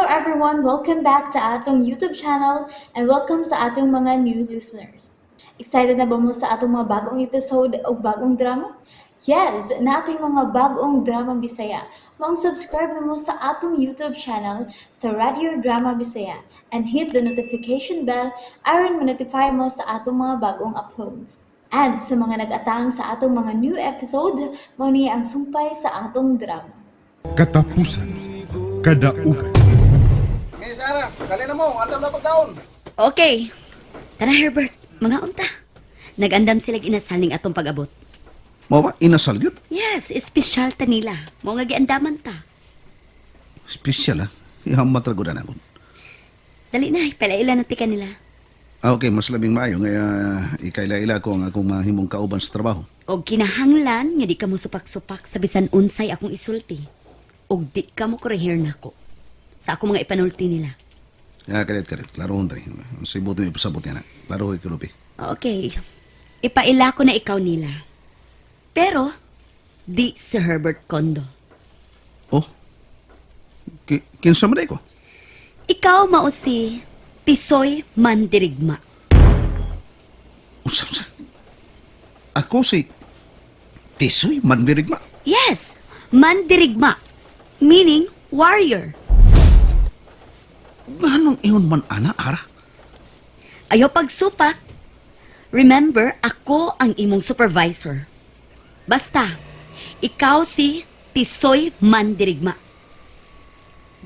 everyone! Welcome back to atong YouTube channel and welcome sa atong mga new listeners. Excited na ba mo sa atong mga bagong episode o bagong drama? Yes, nating mga bagong drama Bisaya. Maong subscribe na mo sa atong YouTube channel sa Radio Drama Bisaya and hit the notification bell aron ma-notify mo sa atong mga bagong uploads. And sa mga nag-atang sa atong mga new episode, mao ni ang sumpay sa atong drama. Katapusan, kadaugan. Ngayon, Sarah, kali na mo. Antam na pagkaon. Okay. Tara, Herbert. Mga unta. Nag-andam sila inasal ning atong pag-abot. Mao ba? Inasal yun? Yes, espesyal ta nila. Mao nga giandaman ta. Special, ah. Ihamat ra gud na ako. Dali na, palaila na tika nila. Ah, okay, mas labing maayo. Ngaya, ikaila-ila ko ang akong mahimong kauban sa trabaho. Og kinahanglan nga di ka mo supak-supak sa bisan unsay akong isulti. Og di ka mo korehir nako. Sa akong mga ipanulti nila. Ah, karit, karit. Klaro hon, dali. Ang sibot mo ipasabot yan, ah. Klaro hoy, Kilupi. Okay. Ipaila ko na ikaw nila. Pero, di si Herbert Kondo. Oh, kinsa man ko? Ikaw mao si Tisoy Mandirigma. Unsa, unsa? Ako si Tisoy Mandirigma. Yes, mandirigma. Meaning warrior. Anong ingon man, ana, ara? Ayaw pagsupak. Remember, ako ang imong supervisor. Basta, ikaw si Tisoy Mandirigma.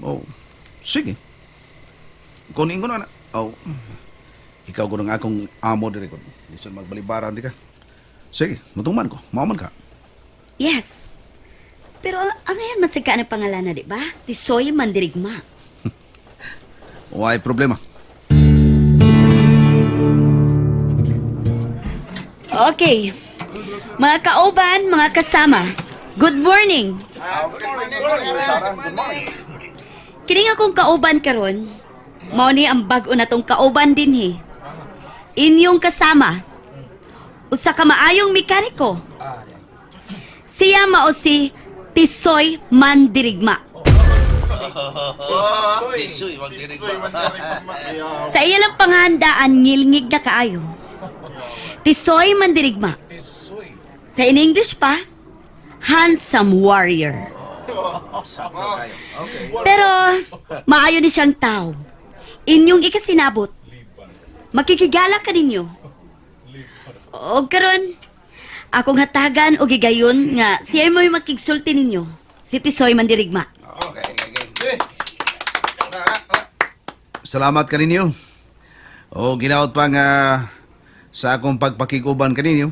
Oh, sige. Kung ingon ana, oh, ikaw ko ng akong amo diri ko. Lisod magbalibaran di ka. Sige, mutuman ko. Mauman ka. Yes. Pero ang ngayon man ka ng pangalan na, di ba? Tisoy Mandirigma. Why problema? Okay. Mga kauban, mga kasama, good morning. Good morning. Kining akong kauban karon, mao ni ang bag-o natong kauban dinhi. Inyong kasama, usa ka maayong mekaniko. Siya mao si Tisoy Mandirigma. Sa iya lang panghandaan, ngilngig na kaayo. Tisoy Mandirigma. Sa in English pa, handsome warrior. Pero maayo ni siyang tao. Inyong ikasinabot. Makikigala ka ninyo. O karon, akong hatagan og gigayon nga siya mo'y makigsulti ninyo. Si Tisoy Mandirigma. Salamat kaninyo. O ginaot pa nga sa akong pagpakiguban kaninyo.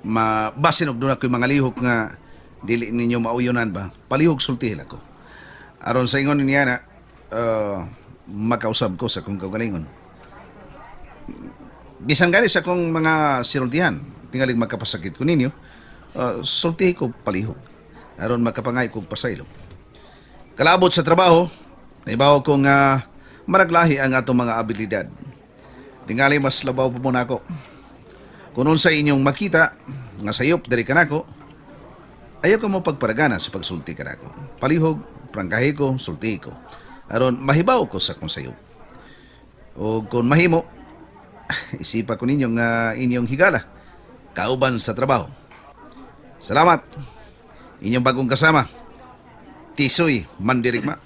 Mabasin og doon ako'y mga lihok nga dili ninyo mauyonan ba. Palihog sultihin ako. Aron sa ingon niya na makausab ko sa akong kaugalingon. Bisan gani sa akong mga sinultihan, tingaling magkapasakit ko ninyo, sultihi ko palihog. Aron makapangay kog pasaylo. Kalabot sa trabaho, naibaw ko nga maraglahi ang atong mga abilidad. Tingali mas labaw pa muna ako. Kung sa inyong makita, nga sayop diri kanako, ayaw ka mo pagparagana sa pagsulti kanako. Palihog, prangkahi ko, sulti ko. Aron mahibaw ko sa akong sayop. O kung mahimo, isipa ko ninyo nga inyong higala, kauban sa trabaho. Salamat. Inyong bagong kasama, Tisoy Mandirigma.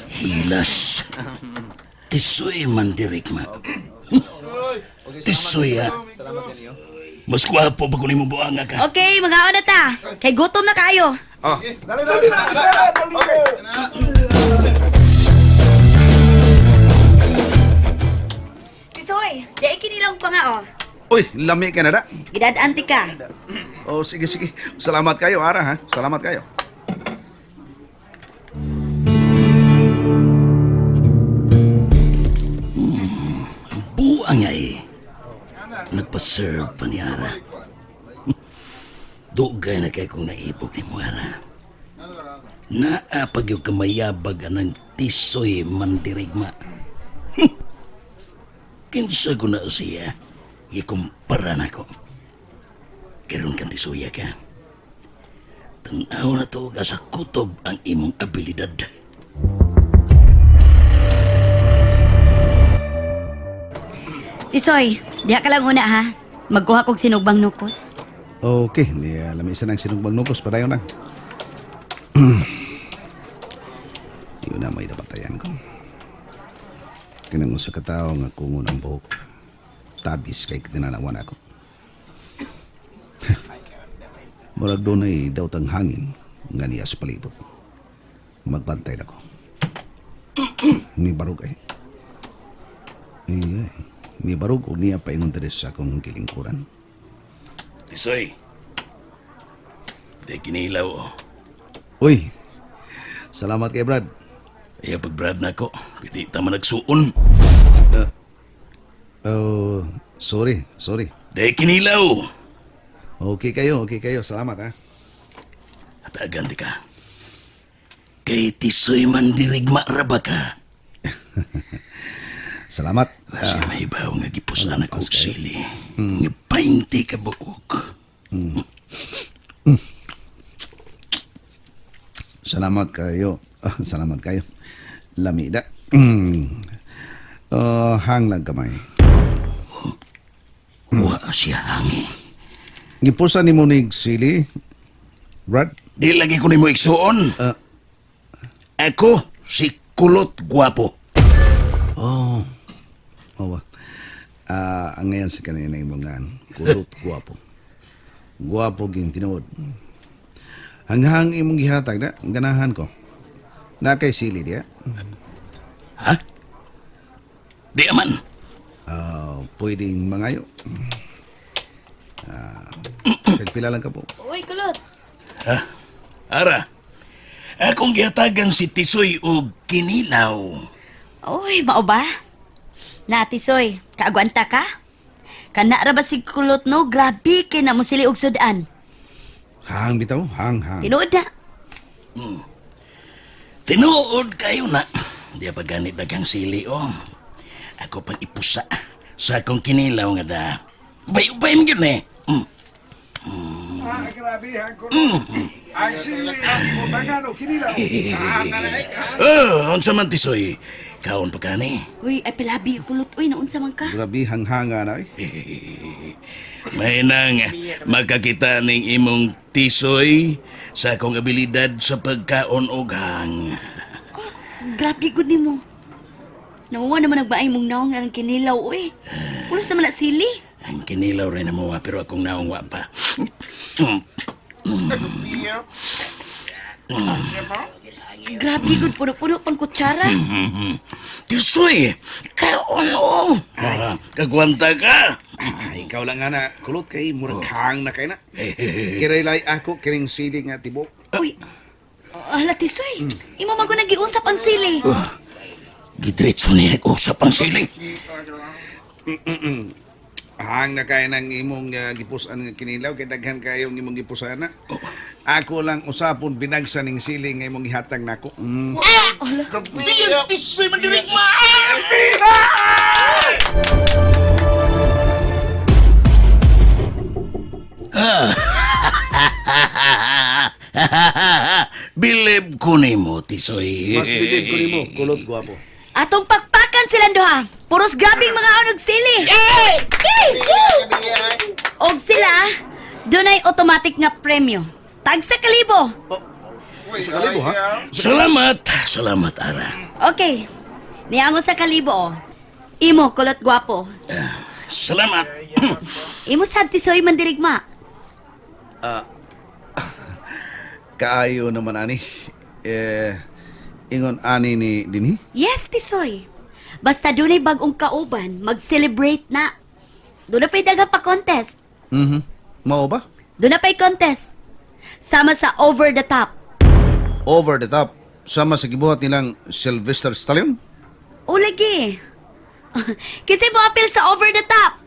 Hilas. Tisoy mandirigma. Tisoy ha. Mas gwapo pa kung imong buanga ka. Okay, mga na ta. Kay gutom na kayo. Oh. Tisoy, di kinilang pa nga oh. Uy, lami ka na da. Gidad-anti ka. Oh, sige, sige. Salamat kayo, Ara, ha? Salamat kayo. Buanga eh. Nagpa-serve pa ni Ara. Dugay na kay kong naibog ni mo, Ara. Naapag yung kamayabag anang tisoy mandirigma. Kinsa ko na siya, ikumpara na ko. Karon kang tisoya ka. Tanaw na to ka sa kutob ang imong abilidad. Tisoy, diha ka lang una ha. Magkuha kog sinugbang nukos. Okay, ni lamisa ng sinugbang nukos padayon lang. Yun na may nabatayan ko. Kanang usa ka tawo nga kungon ang buhok. Tabis kay tinanawan ako. Murag dunay daw tang hangin nga niya sa palibot. Magbantay na ko. Ni barug ay. Ay, ay. Ni barug og niya paingon diri sa akong gilingkuran. Tisoy. Di kinilaw oh. Uy, salamat kay Brad. Iya pag-brad na ko. Pwede ta man nagsuon. Oh, sorry, sorry. Di kinilaw. Okay kayo, okay kayo. Salamat ha. Hatagan di ka. Kay Tisoy man dirigma ra ba ka? Salamat. Kasi may baw nga gipusan ako og sili. Nga 20 ka buok. Salamat kayo. Ah, salamat kayo. Lamida. Oh, hang lang kamay. Wa siya hangi. Gipusa ni mo nig sili, Brad? Di lagi ko nimo igsuon. Ah. Ako si Kulot Gwapo. Oh. Oh, wa. Ah, ang ngayon sa kanina imong ngan, kulot guwapo. Guwapo ging tinuod. Hanghang imong gihatag na, ganahan ko. Na kay sili diya. Ha? Di aman. Ah, pwedeng mangayo. Ah, pila lang ka po. Uy, kulot. Ha? Ara. Akong gihatagan si Tisoy og kinilaw. Uy, mao ba? Na, Tisoy, kaagwanta ka? Kana ra ba si kulot no? Grabe kay na mo sili og sudan. Hang bitaw, hang hang. Tinuod na. Tinuod kayo na. Di pa ganit daghang sili oh. Ako pang ipusa sa akong kinilaw nga da. Ubay-ubay man yun eh. Mm. Ah, grabe ha, kulot. Ang sili ang ibutangan o kinilaw. Oh, unsa man Tisoy? Kaon pa kani. Uy, ay pilabi kulot. Uy, naunsa man ka? Grabe hanghanga na eh. May nang magkakita ning imong tisoy sa akong abilidad sa pagkaon og hang. Grabe gud nimo. Namuha naman nagbaay mong naong ang kinilaw, uy. Pulos naman na sili. Ang kinilaw rin na mo pero akong naong wa pa. Grabe gud puno-puno pang kutsara. Tisoy, kaon o. Kagwanta ka. Ah, ikaw lang nga na, kulot kay murag hang na kay na. Kiraylay ako kiring sili nga tibok. Uy, ala tisoy. Imo man ko nagiusap ang sili. Gidretso niya ko sa pangsili. Hang na kay ng imong gipusan nga kinilaw kay daghan kayong imong gipusan na. Ako lang usapon binagsa ning sili nga imong gihatag nako. Mm. Tisoy man dirigma. Bilib ko nimo, Tisoy. Mas bilib ko nimo, kulot gwapo. Atong pakpakan silang duha. Puros grabing mga anog sili. Yay! Og sila, dunay automatic nga premyo. Tag sa kalibo. Sa kalibo ha? Salamat. Salamat, Ara. Okay. Niango sa kalibo oh. Imo kulot gwapo. Salamat. Imo sad tisoy mandirigma. Kaayo naman ani. Eh ingon ani ni dinhi. Yes, Tisoy. Basta dunay bagong kauban, mag-celebrate na. Doon na pa'y daghang pa-contest. Mhm. Mao ba? Doon na pa'y contest. Sama sa Over the Top. Over the top. Sama sa gibuhat nilang Sylvester Stallone. O lagi. Kinsay mo apil sa Over the Top?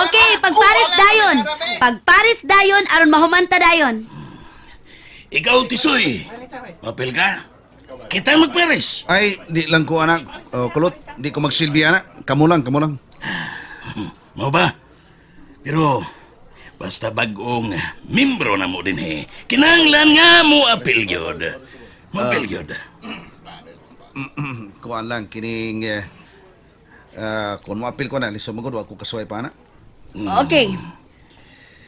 Okay, pagpares dayon. Pagpares dayon aron mahumanta dayon. Ikaw, Tisoy. Mapil ka? Kita magpares. Ay, di lang ko anak. Oh, kulot, di ko magsilbi anak. Kamu lang, kamu lang. Mao ba? Pero, Basta bagong membro na mo dinhi. Kinahanglan nga mo apil gyud. Mo apil gyud. Kuan lang kining kung moapil ko na lisod magud wa ko kasuway pa na. Okay.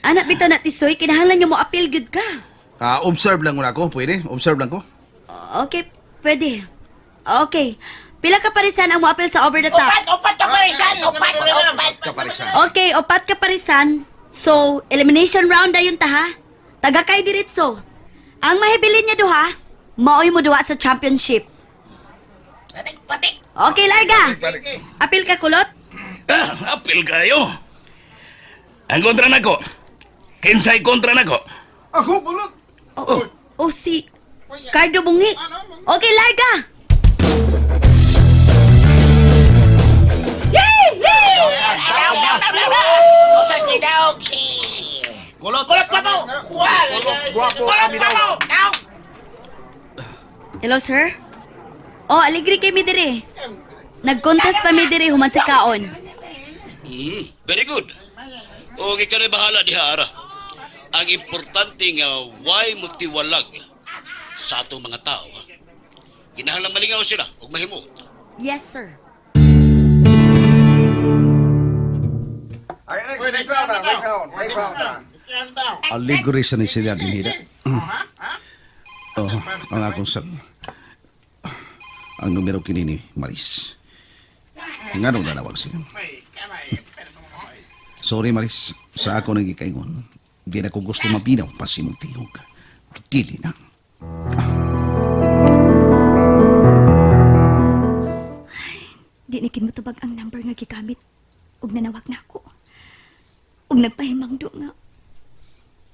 Anak bitaw na tisoy, kinahanglan nga mo apil gyud ka. Ah, observe lang muna ako, pwede? Observe lang ko. Okay, pwede. Okay. Pila ka parisan ang moapil sa over the top? Upat, upat ka parisan! Upat, upat! Kaparisan. Okay, upat ka parisan. So, elimination round dayon ta ha. Taga kay diretso. Ang mahibilin niya duha, maoy mo duwa sa championship. Patik, patik! Okay, larga. Apil ka kulot? Ah, apil kayo. Ang kontra nako. Kinsay kontra nako. Ako, kulot. Oh, oh, si Cardo Bungi. Okay, larga. Usas ni Daog si... Kulot. Kulot gwapo! Kulot gwapo Kulot kami daw. gwapo! Daog! Hello, sir. Oh, aligri kay mi diri. Nag-contest pa mi diri human sa kaon. Very good. O ikaw na bahala diha ara. Ang importante nga why mo tiwalag sa atong mga tao. Ha? Ginahalang malingaw sila ug mahimuot. Yes, sir. Ay, next, next round na, next round, next round na. Allegory sa ni sila dinhi da. Oh, ang akong sal. Ang numero kini ni Maris. Nganong nanawag siya? Sorry Maris, sa ako nang gikaingon. Di na ko gusto mabinaw pa si mong tiyog. Dili na. Di ni kinmutubag ang number nga gigamit ug nanawag na ako. Ug nagpahimangdo nga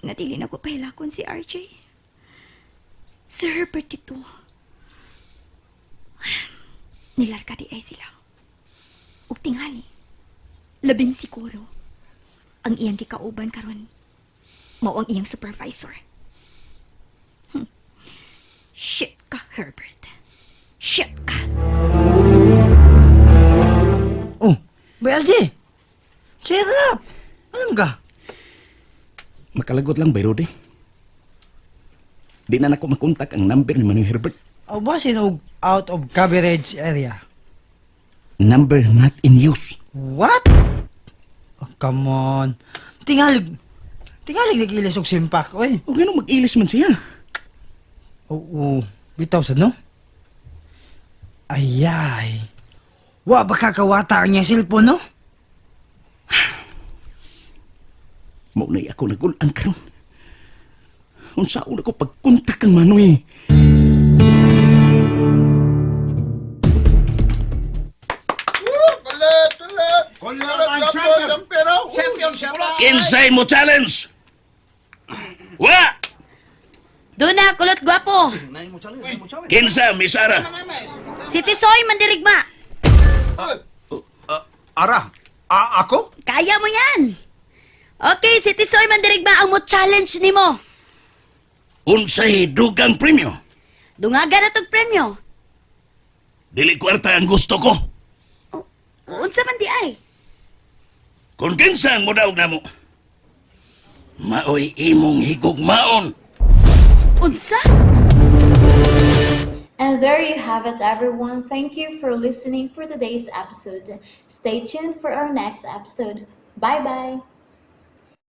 nga dili na ko pahilakon si RJ. Sir Herbert ito. Nilarga di ay sila. Ug tingali. Labing siguro ang iyang gikauban karon mao ang iyang supervisor. Shit ka, Herbert. Shit ka. Oh, Bay LJ! Cheer up! Alam ka? Makalagot lang bay Rudy. Di na nako makontak ang number ni Manoy Herbert. O basin og out of coverage area. Number not in use. What? Oh, come on. Tingalig. Tingalig nag-ilis og simpak, oy. O ganun mag-ilis man siya. Oo, bitaw sad no? Ayay. Wa ba kakawata ang iyang cellphone, no? Maunay ako nagulan karon. Unsa una ko pagkontak kang Manoy. Champion siya! Kinsay mo challenge? Wa! Doon na, kulot gwapo. Kinsa, Miss Ara? Si Tisoy mandirigma. Ara, ako? Kaya mo yan. Okay, si Tisoy mandirigma ang mo challenge nimo. Unsay dugang premyo? Dungaga na tog premyo. Dili kwarta ang gusto ko. O, unsa man di ay? Kung kinsa ang modaog namo, maoy imong higugmaon. Unsa? And there you have it, everyone. Thank you for listening for today's episode. Stay tuned for our next episode. Bye bye.